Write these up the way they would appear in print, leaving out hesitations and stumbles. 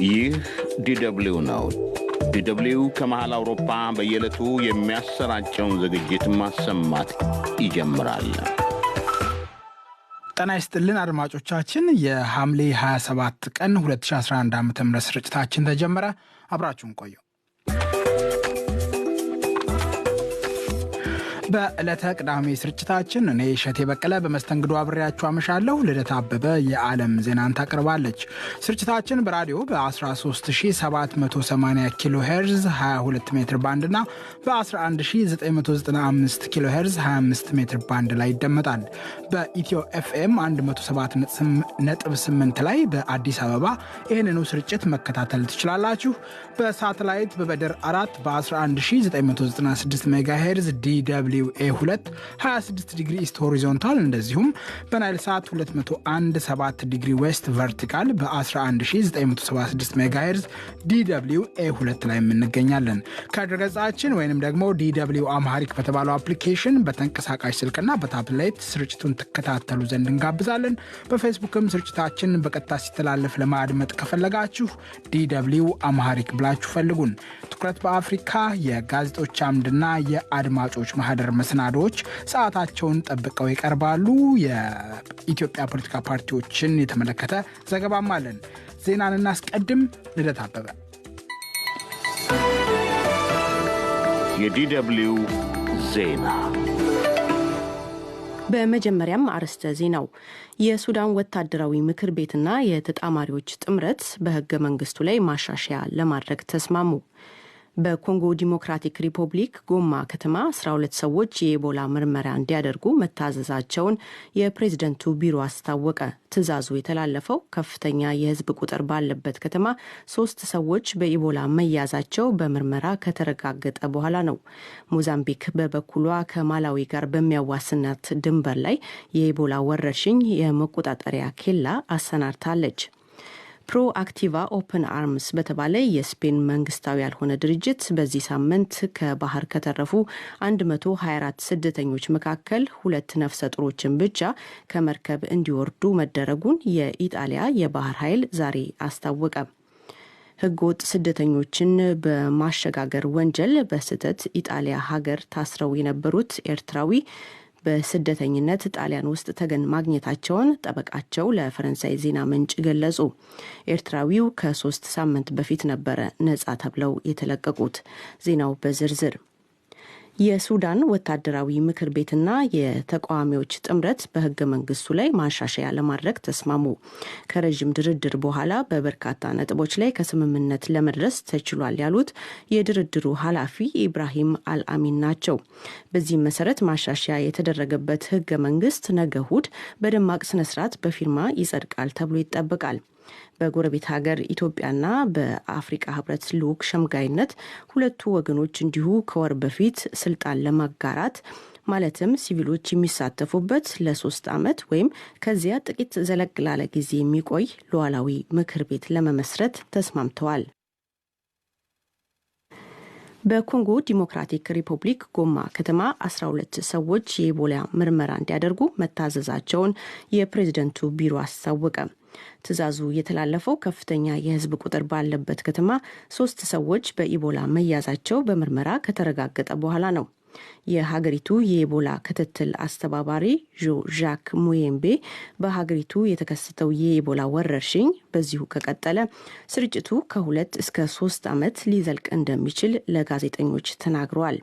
ይህ ዲደብሊው ነው። ዲደብሊው ከመሃል አውሮፓ በየዕለቱ የሚያሰራጨውን ዝግጅት ማሰማት ይጀምራል። ጤና ይስጥልን አድማጮቻችን፣ የሐምሌ 27 ቀን 2011 ዓ ም ስርጭታችን ተጀመረ። አብራችሁን ቆዩ። በዕለተ ቅዳሜ ስርጭታችን እኔ እሸቴ በቀለ በመስተንግዶ አብሬያችሁ አመሻለሁ። ልደት አበበ የዓለም ዜናን ታቀርባለች። ስርጭታችን በራዲዮ በ13780 ኪሎ ሄርዝ 22 ሜትር ባንድ እና በ11995 ኪሎ ሄርዝ 25 ሜትር ባንድ ላይ ይደመጣል። በኢትዮ ኤፍኤም 107.8 ላይ በአዲስ አበባ ይህንኑ ስርጭት መከታተል ትችላላችሁ። በሳተላይት በበደር 4 በ11996 ሜጋ ሄርዝ DW A 2 26 degree east horizontal እንደዚሁም በናይል ሳት 201 7 degree west vertical በ11976 ሜጋሄርዝ DW A 2 ላይ እንገኛለን። ከድረገጻችን ወይንም ደግሞ DW Amharic በተባለው application በተንቀሳቃሽ ስልክና በታብሌት ስርጭቱን ትከታተሉ ዘንድ እንጋብዛለን። በፌስቡክም ስርጭታችን በቀጥታ ሲተላለፍ ለማድመጥ ከፈለጋችሁ DW Amharic ብላችሁ ፈልጉን። ትኩረት በአፍሪካ፣ የጋዜጦች አምድና የአድማጮች ማህደር መሰናዶዎች ሰዓታቸውን ጠብቀው ይቀርባሉ። የኢትዮጵያ ፖለቲካ ፓርቲዎችን የተመለከተ ዘገባም አለን። ዜናን እናስቀድም። ልደት አበበ። የዲደብሊው ዜና። በመጀመሪያም አርዕስተ ዜናው። የሱዳን ወታደራዊ ምክር ቤትና የተጣማሪዎች ጥምረት በህገ መንግስቱ ላይ ማሻሻያ ለማድረግ ተስማሙ። በኮንጎ ዲሞክራቲክ ሪፐብሊክ ጎማ ከተማ 12 ሰዎች የኢቦላ ምርመራ እንዲያደርጉ መታዘዛቸውን የፕሬዝደንቱ ቢሮ አስታወቀ። ትዕዛዙ የተላለፈው ከፍተኛ የህዝብ ቁጥር ባለበት ከተማ 3 ሰዎች በኢቦላ መያዛቸው በምርመራ ከተረጋገጠ በኋላ ነው። ሞዛምቢክ በበኩሏ ከማላዊ ጋር በሚያዋስናት ድንበር ላይ የኢቦላ ወረርሽኝ የመቆጣጠሪያ ኬላ አሰናድታለች። ፕሮአክቲቫ ኦፕን አርምስ በተባለ የስፔን መንግስታዊ ያልሆነ ድርጅት በዚህ ሳምንት ከባህር ከተረፉ 124 ስደተኞች መካከል 2 ነፍሰ ጡሮችን ብቻ ከመርከብ እንዲወርዱ መደረጉን የኢጣሊያ የባህር ኃይል ዛሬ አስታወቀ። ህገወጥ ስደተኞችን በማሸጋገር ወንጀል በስህተት ኢጣሊያ ሀገር ታስረው የነበሩት ኤርትራዊ በስደተኝነት ጣሊያን ውስጥ ተገን ማግኘታቸውን ጠበቃቸው ለፈረንሳይ ዜና ምንጭ ገለጹ። ኤርትራዊው ከ3 ሳምንት በፊት ነበረ ነጻ ተብለው የተለቀቁት። ዜናው በዝርዝር። የሱዳን ወታደራዊ ምክር ቤትና የተቃዋሚዎች ጥምረት በህገ መንግስቱ ላይ ማሻሻያ ለማድረግ ተስማሙ። ከረዥም ድርድር በኋላ በበርካታ ነጥቦች ላይ ከስምምነት ለመድረስ ተችሏል ያሉት የድርድሩ ኃላፊ ኢብራሂም አልአሚን ናቸው። በዚህም መሰረት ማሻሻያ የተደረገበት ህገ መንግስት ነገ እሁድ በደማቅ ስነስርዓት በፊርማ ይጸድቃል ተብሎ ይጠበቃል። በጎረቤት ሀገር ኢትዮጵያና በአፍሪካ ህብረት ልዑክ ሸምጋይነት ሁለቱ ወገኖች እንዲሁ ከወር በፊት ስልጣን ለማጋራት ማለትም ሲቪሎች የሚሳተፉበት ለ3 ዓመት ወይም ከዚያ ጥቂት ዘለግ ላለ ጊዜ የሚቆይ ሉዓላዊ ምክር ቤት ለመመስረት ተስማምተዋል። በኮንጎ ዲሞክራቲክ ሪፐብሊክ ጎማ ከተማ 12 ሰዎች የኢቦላ ምርመራ እንዲያደርጉ መታዘዛቸውን የፕሬዝደንቱ ቢሮ አስታወቀ። ትዕዛዙ የተላለፈው ከፍተኛ የህዝብ ቁጥር ባለበት ከተማ 3 ሰዎች በኢቦላ መያዛቸው በምርመራ ከተረጋገጠ በኋላ ነው። የሀገሪቱ የኢቦላ ክትትል አስተባባሪ ዣክ ሙየምቤ በሀገሪቱ የተከሰተው የኢቦላ ወረርሽኝ በዚሁ ከቀጠለ ስርጭቱ ከ2 እስከ 3 ዓመት ሊዘልቅ እንደሚችል ለጋዜጠኞች ተናግረዋል።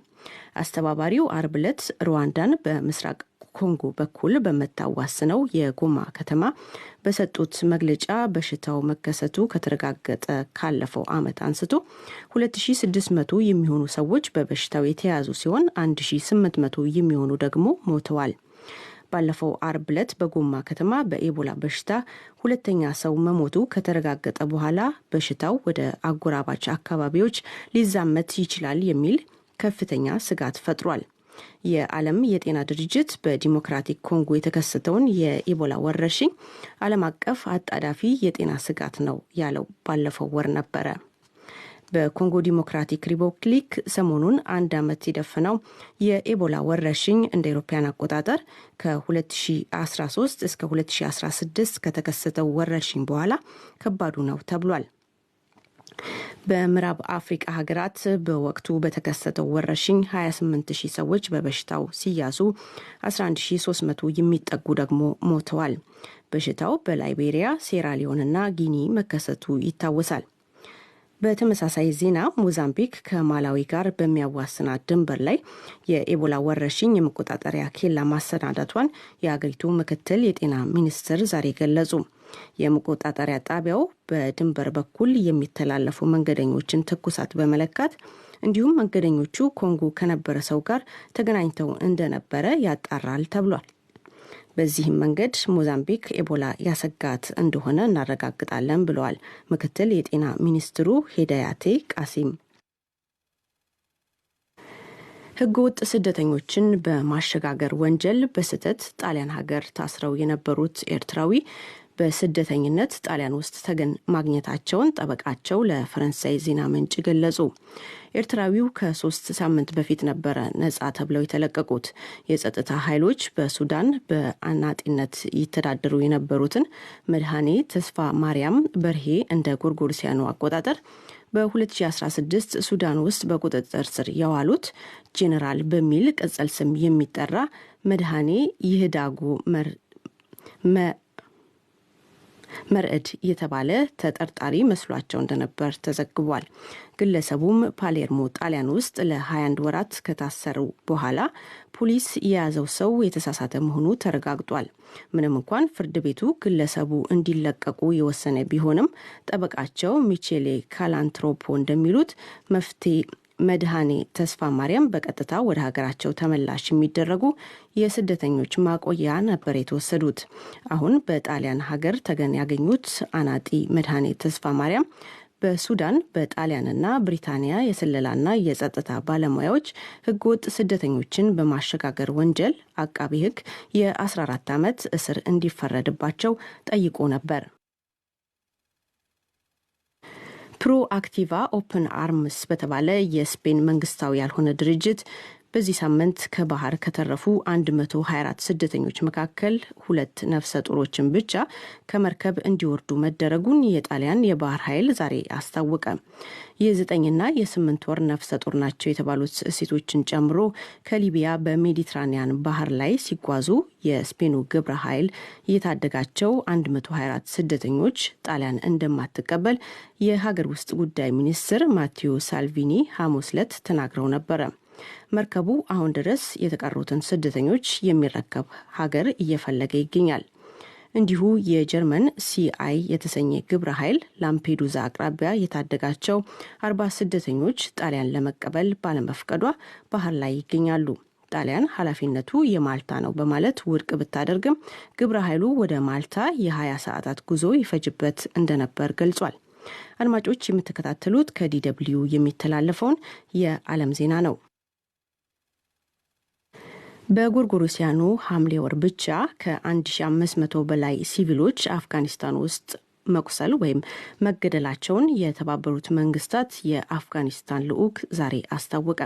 አስተባባሪው አርብ ዕለት ሩዋንዳን በምስራቅ ኮንጎ በኩል በምታዋስነው የጎማ ከተማ በሰጡት መግለጫ በሽታው መከሰቱ ከተረጋገጠ ካለፈው ዓመት አንስቶ 2600 የሚሆኑ ሰዎች በበሽታው የተያዙ ሲሆን 1800 የሚሆኑ ደግሞ ሞተዋል። ባለፈው አርብ ዕለት በጎማ ከተማ በኤቦላ በሽታ 2ኛ ሰው መሞቱ ከተረጋገጠ በኋላ በሽታው ወደ አጎራባች አካባቢዎች ሊዛመት ይችላል የሚል ከፍተኛ ስጋት ፈጥሯል። የዓለም የጤና ድርጅት በዲሞክራቲክ ኮንጎ የተከሰተውን የኢቦላ ወረርሽኝ ዓለም አቀፍ አጣዳፊ የጤና ስጋት ነው ያለው ባለፈው ወር ነበረ። በኮንጎ ዲሞክራቲክ ሪፐብሊክ ሰሞኑን 1 ዓመት የደፈነው የኢቦላ ወረርሽኝ እንደ አውሮፓውያን አቆጣጠር ከ2013 እስከ 2016 ከተከሰተው ወረርሽኝ በኋላ ከባዱ ነው ተብሏል። በምዕራብ አፍሪቃ ሀገራት በወቅቱ በተከሰተው ወረርሽኝ 28,000 ሰዎች በበሽታው ሲያዙ 11,300 የሚጠጉ ደግሞ ሞተዋል። በሽታው በላይቤሪያ፣ ሴራሊዮንና ጊኒ መከሰቱ ይታወሳል። በተመሳሳይ ዜና ሞዛምቢክ ከማላዊ ጋር በሚያዋስናት ድንበር ላይ የኤቦላ ወረርሽኝ የመቆጣጠሪያ ኬላ ማሰናዳቷን የአገሪቱ ምክትል የጤና ሚኒስትር ዛሬ ገለጹ። የመቆጣጠሪያ ጣቢያው በድንበር በኩል የሚተላለፉ መንገደኞችን ትኩሳት በመለካት እንዲሁም መንገደኞቹ ኮንጎ ከነበረ ሰው ጋር ተገናኝተው እንደነበረ ያጣራል ተብሏል። በዚህም መንገድ ሞዛምቢክ ኤቦላ ያሰጋት እንደሆነ እናረጋግጣለን ብለዋል ምክትል የጤና ሚኒስትሩ ሄዳያቴ ቃሲም። ህገወጥ ስደተኞችን በማሸጋገር ወንጀል በስህተት ጣሊያን ሀገር ታስረው የነበሩት ኤርትራዊ በስደተኝነት ጣሊያን ውስጥ ተገን ማግኘታቸውን ጠበቃቸው ለፈረንሳይ ዜና ምንጭ ገለጹ። ኤርትራዊው ከ3 ሳምንት በፊት ነበረ ነጻ ተብለው የተለቀቁት። የጸጥታ ኃይሎች በሱዳን በአናጢነት ይተዳደሩ የነበሩትን መድኃኔ ተስፋ ማርያም በርሄ እንደ ጎርጎርሲያኑ አቆጣጠር በ2016 ሱዳን ውስጥ በቁጥጥር ስር የዋሉት ጄኔራል በሚል ቅጽል ስም የሚጠራ መድኃኔ ይህዳጉ መርዕድ የተባለ ተጠርጣሪ መስሏቸው እንደነበር ተዘግቧል። ግለሰቡም ፓሌርሞ ጣሊያን ውስጥ ለ21 ወራት ከታሰሩ በኋላ ፖሊስ የያዘው ሰው የተሳሳተ መሆኑ ተረጋግጧል። ምንም እንኳን ፍርድ ቤቱ ግለሰቡ እንዲለቀቁ የወሰነ ቢሆንም ጠበቃቸው ሚቼሌ ካላንትሮፖ እንደሚሉት መፍትሄ መድኃኔ ተስፋ ማርያም በቀጥታ ወደ ሀገራቸው ተመላሽ የሚደረጉ የስደተኞች ማቆያ ነበር የተወሰዱት። አሁን በጣሊያን ሀገር ተገን ያገኙት አናጢ መድኃኔ ተስፋ ማርያም በሱዳን በጣሊያንና ብሪታንያ የስለላና የጸጥታ ባለሙያዎች ህገወጥ ስደተኞችን በማሸጋገር ወንጀል አቃቢ ህግ የ14 ዓመት እስር እንዲፈረድባቸው ጠይቆ ነበር። ፕሮአክቲቫ ኦፕን አርምስ በተባለ የስፔን መንግስታዊ ያልሆነ ድርጅት በዚህ ሳምንት ከባህር ከተረፉ 124 ስደተኞች መካከል 2 ነፍሰ ጡሮችን ብቻ ከመርከብ እንዲወርዱ መደረጉን የጣሊያን የባህር ኃይል ዛሬ አስታወቀ። የ9ና የ8 ወር ነፍሰ ጡር ናቸው የተባሉት ሴቶችን ጨምሮ ከሊቢያ በሜዲትራኒያን ባህር ላይ ሲጓዙ የስፔኑ ግብረ ኃይል የታደጋቸው 124 ስደተኞች ጣሊያን እንደማትቀበል የሀገር ውስጥ ጉዳይ ሚኒስትር ማቴዎ ሳልቪኒ ሐሙስ ዕለት ተናግረው ነበረ። መርከቡ አሁን ድረስ የተቀሩትን ስደተኞች የሚረከብ ሀገር እየፈለገ ይገኛል። እንዲሁ የጀርመን ሲአይ የተሰኘ ግብረ ኃይል ላምፔዱዛ አቅራቢያ የታደጋቸው 40 ስደተኞች ጣሊያን ለመቀበል ባለመፍቀዷ ባህር ላይ ይገኛሉ። ጣሊያን ኃላፊነቱ የማልታ ነው በማለት ውድቅ ብታደርግም ግብረ ኃይሉ ወደ ማልታ የ20 ሰዓታት ጉዞ ይፈጅበት እንደነበር ገልጿል። አድማጮች የምትከታተሉት ከዲደብሊው የሚተላለፈውን የዓለም ዜና ነው። በጎርጎሮሲያኑ ሐምሌ ወር ብቻ ከ1500 በላይ ሲቪሎች አፍጋኒስታን ውስጥ መቁሰል ወይም መገደላቸውን የተባበሩት መንግስታት የአፍጋኒስታን ልዑክ ዛሬ አስታወቀ።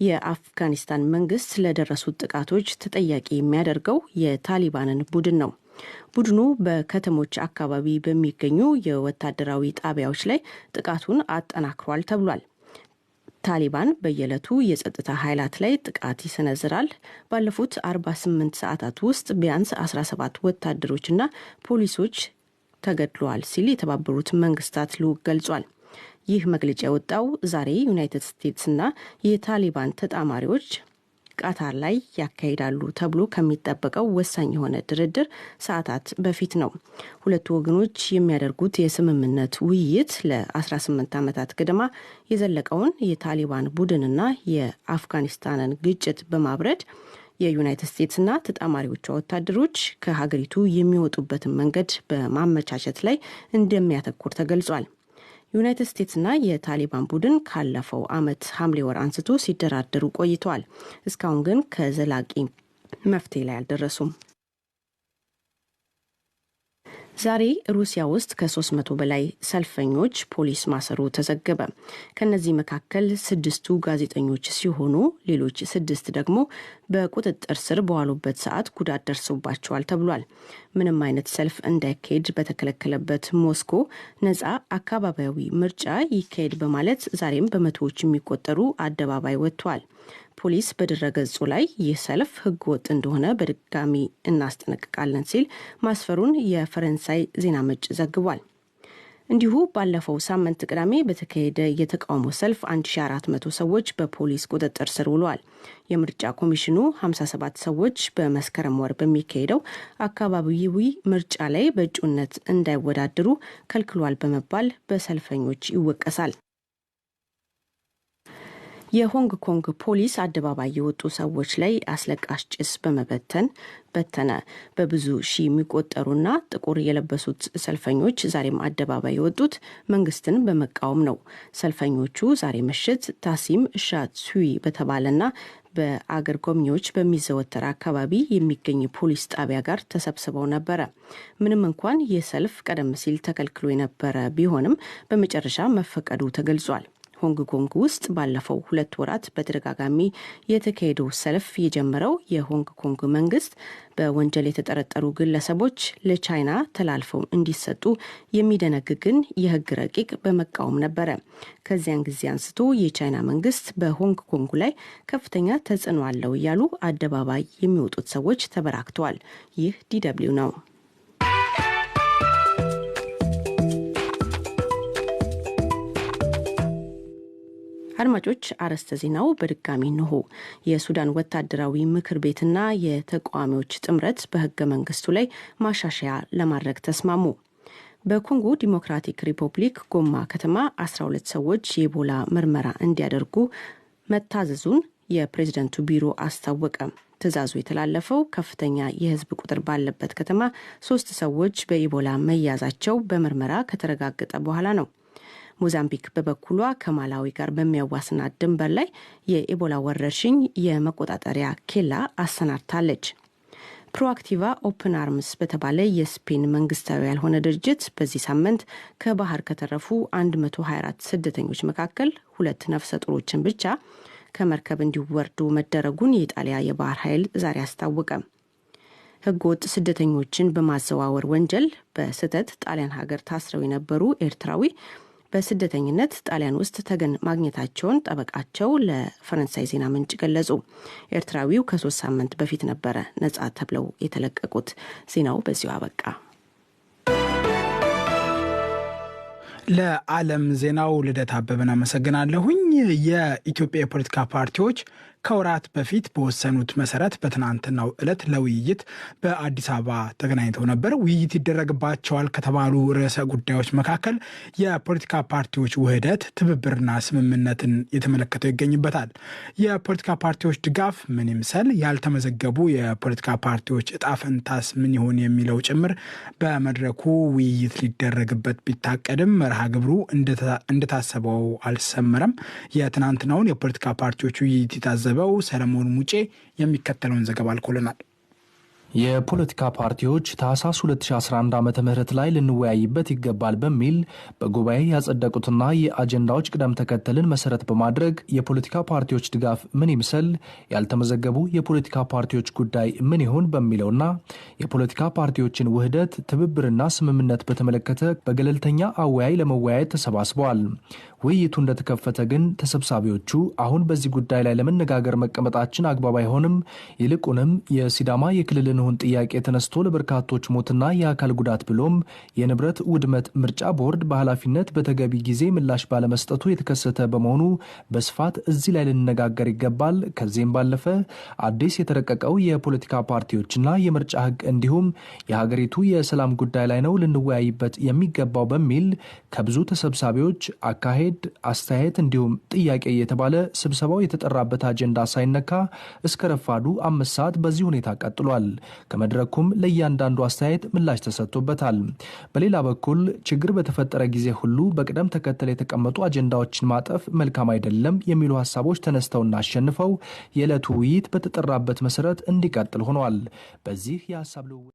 የአፍጋኒስታን መንግስት ለደረሱት ጥቃቶች ተጠያቂ የሚያደርገው የታሊባንን ቡድን ነው። ቡድኑ በከተሞች አካባቢ በሚገኙ የወታደራዊ ጣቢያዎች ላይ ጥቃቱን አጠናክሯል ተብሏል። ታሊባን በየዕለቱ የጸጥታ ኃይላት ላይ ጥቃት ይሰነዝራል። ባለፉት 48 ሰዓታት ውስጥ ቢያንስ 17 ወታደሮችና ፖሊሶች ተገድለዋል ሲል የተባበሩት መንግስታት ልዑክ ገልጿል። ይህ መግለጫ የወጣው ዛሬ ዩናይትድ ስቴትስና የታሊባን ተጣማሪዎች ቃታር ላይ ያካሂዳሉ ተብሎ ከሚጠበቀው ወሳኝ የሆነ ድርድር ሰዓታት በፊት ነው። ሁለቱ ወገኖች የሚያደርጉት የስምምነት ውይይት ለ18 ዓመታት ገደማ የዘለቀውን የታሊባን ቡድንና የአፍጋኒስታንን ግጭት በማብረድ የዩናይትድ ስቴትስና ተጣማሪዎቿ ወታደሮች ከሀገሪቱ የሚወጡበትን መንገድ በማመቻቸት ላይ እንደሚያተኩር ተገልጿል። ዩናይትድ ስቴትስና የታሊባን ቡድን ካለፈው ዓመት ሐምሌ ወር አንስቶ ሲደራደሩ ቆይተዋል። እስካሁን ግን ከዘላቂ መፍትሄ ላይ አልደረሱም። ዛሬ ሩሲያ ውስጥ ከ300 በላይ ሰልፈኞች ፖሊስ ማሰሩ ተዘገበ። ከነዚህ መካከል 6ቱ ጋዜጠኞች ሲሆኑ ሌሎች 6 ደግሞ በቁጥጥር ስር በዋሉበት ሰዓት ጉዳት ደርሶባቸዋል ተብሏል። ምንም አይነት ሰልፍ እንዳይካሄድ በተከለከለበት ሞስኮ ነጻ አካባቢያዊ ምርጫ ይካሄድ በማለት ዛሬም በመቶዎች የሚቆጠሩ አደባባይ ወጥቷል። ፖሊስ በድረገጹ ላይ ይህ ሰልፍ ሕገ ወጥ እንደሆነ በድጋሚ እናስጠነቅቃለን ሲል ማስፈሩን የፈረንሳይ ዜና ምንጭ ዘግቧል። እንዲሁ ባለፈው ሳምንት ቅዳሜ በተካሄደ የተቃውሞ ሰልፍ 1400 ሰዎች በፖሊስ ቁጥጥር ስር ውለዋል። የምርጫ ኮሚሽኑ 57 ሰዎች በመስከረም ወር በሚካሄደው አካባቢያዊ ምርጫ ላይ በእጩነት እንዳይወዳደሩ ከልክሏል በመባል በሰልፈኞች ይወቀሳል። የሆንግ ኮንግ ፖሊስ አደባባይ የወጡ ሰዎች ላይ አስለቃሽ ጭስ በመበተን በተነ። በብዙ ሺህ የሚቆጠሩና ጥቁር የለበሱት ሰልፈኞች ዛሬም አደባባይ የወጡት መንግስትን በመቃወም ነው። ሰልፈኞቹ ዛሬ ምሽት ታሲም ሻትሱይ በተባለና በአገር ጎብኚዎች በሚዘወተር አካባቢ የሚገኝ ፖሊስ ጣቢያ ጋር ተሰብስበው ነበረ። ምንም እንኳን ይህ ሰልፍ ቀደም ሲል ተከልክሎ የነበረ ቢሆንም በመጨረሻ መፈቀዱ ተገልጿል። ሆንግ ኮንግ ውስጥ ባለፈው 2 ወራት በተደጋጋሚ የተካሄደው ሰልፍ የጀመረው የሆንግ ኮንግ መንግስት በወንጀል የተጠረጠሩ ግለሰቦች ለቻይና ተላልፈው እንዲሰጡ የሚደነግግን የህግ ረቂቅ በመቃወም ነበረ። ከዚያን ጊዜ አንስቶ የቻይና መንግስት በሆንግ ኮንግ ላይ ከፍተኛ ተጽዕኖ አለው እያሉ አደባባይ የሚወጡት ሰዎች ተበራክተዋል። ይህ DW ነው። አድማጮች፣ አርዕስተ ዜናው በድጋሚ እንሆ። የሱዳን ወታደራዊ ምክር ቤትና የተቃዋሚዎች ጥምረት በህገ መንግስቱ ላይ ማሻሻያ ለማድረግ ተስማሙ። በኮንጎ ዲሞክራቲክ ሪፐብሊክ ጎማ ከተማ 12 ሰዎች የኢቦላ ምርመራ እንዲያደርጉ መታዘዙን የፕሬዝደንቱ ቢሮ አስታወቀ። ትዕዛዙ የተላለፈው ከፍተኛ የህዝብ ቁጥር ባለበት ከተማ 3 ሰዎች በኢቦላ መያዛቸው በምርመራ ከተረጋገጠ በኋላ ነው። ሞዛምቢክ በበኩሏ ከማላዊ ጋር በሚያዋስናት ድንበር ላይ የኢቦላ ወረርሽኝ የመቆጣጠሪያ ኬላ አሰናድታለች። ፕሮአክቲቫ ኦፕን አርምስ በተባለ የስፔን መንግስታዊ ያልሆነ ድርጅት በዚህ ሳምንት ከባህር ከተረፉ 124 ስደተኞች መካከል 2 ነፍሰ ጡሮችን ብቻ ከመርከብ እንዲወርዱ መደረጉን የኢጣሊያ የባህር ኃይል ዛሬ አስታወቀ። ህገወጥ ስደተኞችን በማዘዋወር ወንጀል በስህተት ጣሊያን ሀገር ታስረው የነበሩ ኤርትራዊ በስደተኝነት ጣሊያን ውስጥ ተገን ማግኘታቸውን ጠበቃቸው ለፈረንሳይ ዜና ምንጭ ገለጹ። ኤርትራዊው ከ3 ሳምንት በፊት ነበረ ነጻ ተብለው የተለቀቁት። ዜናው በዚሁ አበቃ። ለዓለም ዜናው ልደት አበበን አመሰግናለሁኝ። የኢትዮጵያ የፖለቲካ ፓርቲዎች ከወራት በፊት በወሰኑት መሰረት በትናንትናው ዕለት ለውይይት በአዲስ አበባ ተገናኝተው ነበር። ውይይት ይደረግባቸዋል ከተባሉ ርዕሰ ጉዳዮች መካከል የፖለቲካ ፓርቲዎች ውህደት፣ ትብብርና ስምምነትን የተመለከተው ይገኝበታል። የፖለቲካ ፓርቲዎች ድጋፍ ምን ይምሰል፣ ያልተመዘገቡ የፖለቲካ ፓርቲዎች እጣ ፈንታስ ምን ይሆን የሚለው ጭምር በመድረኩ ውይይት ሊደረግበት ቢታቀድም መርሃ ግብሩ እንደታሰበው አልሰመረም። የትናንትናውን የፖለቲካ ፓርቲዎች ውይይት የታዘበው ሰለሞን ሙጬ የሚከተለውን ዘገባ አልኮልናል። የፖለቲካ ፓርቲዎች ታህሳስ 2011 ዓ.ም ላይ ልንወያይበት ይገባል በሚል በጉባኤ ያጸደቁትና የአጀንዳዎች ቅደም ተከተልን መሰረት በማድረግ የፖለቲካ ፓርቲዎች ድጋፍ ምን ይምሰል፣ ያልተመዘገቡ የፖለቲካ ፓርቲዎች ጉዳይ ምን ይሆን በሚለውና የፖለቲካ ፓርቲዎችን ውህደት፣ ትብብርና ስምምነት በተመለከተ በገለልተኛ አወያይ ለመወያየት ተሰባስበዋል። ውይይቱ እንደተከፈተ ግን ተሰብሳቢዎቹ አሁን በዚህ ጉዳይ ላይ ለመነጋገር መቀመጣችን አግባብ አይሆንም፣ ይልቁንም የሲዳማ የክልል ንሁን ጥያቄ ተነስቶ ለበርካቶች ሞትና የአካል ጉዳት ብሎም የንብረት ውድመት ምርጫ ቦርድ በኃላፊነት በተገቢ ጊዜ ምላሽ ባለመስጠቱ የተከሰተ በመሆኑ በስፋት እዚህ ላይ ልንነጋገር ይገባል። ከዚህም ባለፈ አዲስ የተረቀቀው የፖለቲካ ፓርቲዎችና የምርጫ ሕግ እንዲሁም የሀገሪቱ የሰላም ጉዳይ ላይ ነው ልንወያይበት የሚገባው በሚል ከብዙ ተሰብሳቢዎች አካሄድ፣ አስተያየት እንዲሁም ጥያቄ እየተባለ ስብሰባው የተጠራበት አጀንዳ ሳይነካ እስከ ረፋዱ 5 ሰዓት በዚህ ሁኔታ ቀጥሏል። ከመድረኩም ለእያንዳንዱ አስተያየት ምላሽ ተሰጥቶበታል። በሌላ በኩል ችግር በተፈጠረ ጊዜ ሁሉ በቅደም ተከተል የተቀመጡ አጀንዳዎችን ማጠፍ መልካም አይደለም የሚሉ ሀሳቦች ተነስተውና አሸንፈው የዕለቱ ውይይት በተጠራበት መሰረት እንዲቀጥል ሆኗል። በዚህ የሀሳብ ልውውጥ